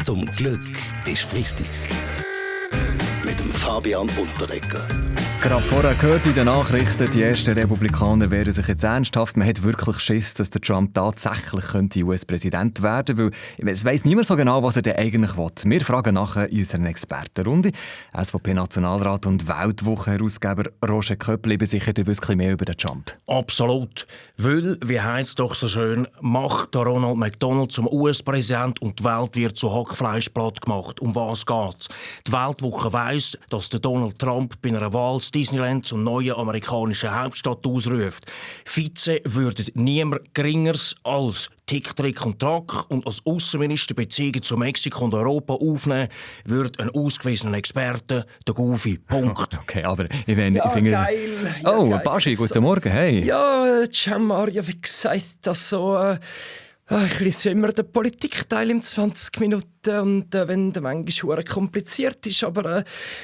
Zum Glück ist Freitag. Mit dem Fabian Unterreger. Gerade vorher gehört in den Nachrichten, die ersten Republikaner wehren sich jetzt ernsthaft. Man hat wirklich Schiss, dass der Trump tatsächlich US-Präsident werden könnte, weil es weiss niemand so genau, was er denn eigentlich will. Wir fragen nachher in unserer Expertenrunde. SVP-Nationalrat und Weltwoche-Herausgeber Roger Köppli bin sicher, der wisst mehr über den Trump. Absolut. Weil, wie heisst es doch so schön, macht der Ronald McDonald zum US-Präsident und die Welt wird zu Hackfleisch platt gemacht. Um was geht's? Die Weltwoche weiss, dass der Donald Trump bei einer Wahl Disneyland zum neuen amerikanischen Hauptstadt ausruft. Vize würde niemand Geringeres als Tick, Trick und Track und als Außenminister Beziehungen zu Mexiko und Europa aufnehmen, würde ein ausgewiesener Experte, der Goofy. Punkt. Okay, aber ich finde... Geil. Oh, geil. Baschi, guten Morgen, hey. Ja, Gianmaria, wie gesagt, das so... ich lese ja immer den Politikteil in 20 Minuten und wenn der manchmal kompliziert ist, aber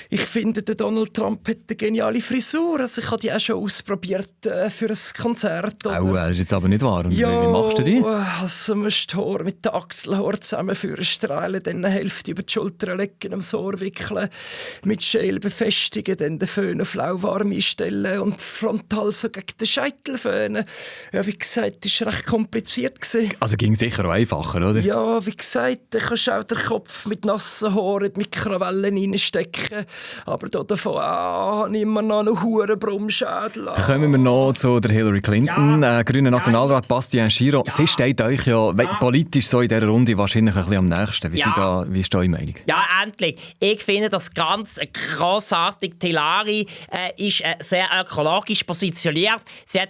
ich finde, der Donald Trump hat eine geniale Frisur. Also ich habe die auch schon ausprobiert für ein Konzert. Oh, das ist jetzt aber nicht wahr. Und wie machst du die? Also man musst das Haar mit den Achselhaaren zusammenführen, strahlen, dann eine Hälfte über die Schulter legen, ums Ohr wickeln, mit Schäl befestigen, dann den Föhn auf lauwarm einstellen und frontal so gegen den Scheitel föhnen. Ja, wie gesagt, das war recht kompliziert. Also ging sicher auch einfacher, oder? Ja, wie gesagt, du kannst auch den Kopf mit nassen Haaren in die Mikrowellen reinstecken. Aber davon habe ich immer noch einen hohen Brummschädel. Kommen wir noch zu der Hillary Clinton, grüner Nationalrat Bastien Chirac. Sie steht euch ja politisch so in dieser Runde wahrscheinlich ein bisschen am nächsten. Wie ist eure Meinung? Ja, endlich. Ich finde das ganz grossartig. Hillary ist sehr ökologisch positioniert. Sie hat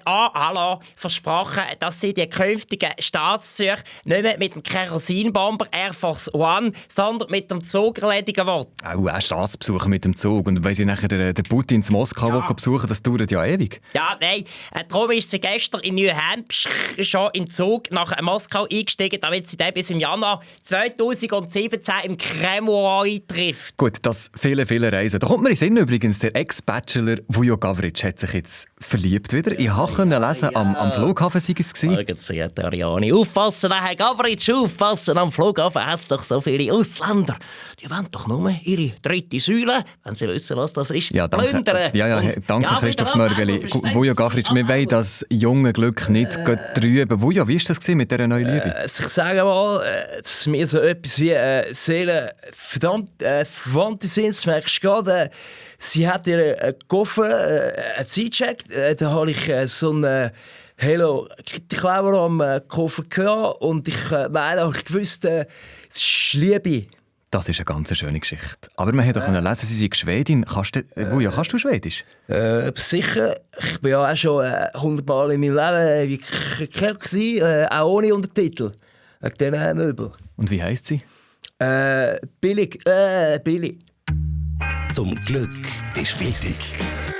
versprochen, dass sie die künftigen Staatszüge nicht mehr mit dem Kerosinbomber Air Force One, sondern mit dem Zug erledigen will. Auch ein Staatsbesuch mit dem Zug. Und wenn sie nachher den Putin in Moskau besuchen, das dauert ja ewig. Ja, nein. Darum ist sie gestern in New Hampshire schon im Zug nach Moskau eingestiegen, damit sie dann bis im Januar 2017 im Kreml eintrifft. Gut, das viele Reisen. Da kommt mir in den Sinn übrigens, der Ex-Bachelor Vujo Gavric hat sich jetzt verliebt wieder. Ich konnte lesen, am Flughafen sei es gewesen. Irgendwie, Ariane. Aufpassen, Herr Gavric, aufpassen. Am Flughafen hat es doch so viele Ausländer. Die wollen doch nur ihre dritte Säule, wenn sie wissen, was das ist, plündern. Danke Christoph Mörgeli. Vujo Gavric, wir wollen das junge Glück nicht trüben. Vujo, wie war das mit dieser neuen Liebe? Ich sage mal, dass es mir so etwas wie Seelen verwandte sind. Das merkst du gerade. Sie hat ihren Koffer eingecheckt. Da habe ich so einen Hello Kitty Kleber am Koffer gehabt. Und ich meine auch gewusst, es ist Liebe. Das ist eine ganz schöne Geschichte. Aber man hat doch lesen, sie sei Schwedin. Kannst du Schwedisch? Sicher. Ich war ja auch schon 100 Mal in meinem Leben wirklich auch ohne Untertitel. Wegen diesen Möbel. Und wie heisst sie? Billig. Billig. Zum Glück ist Freitag.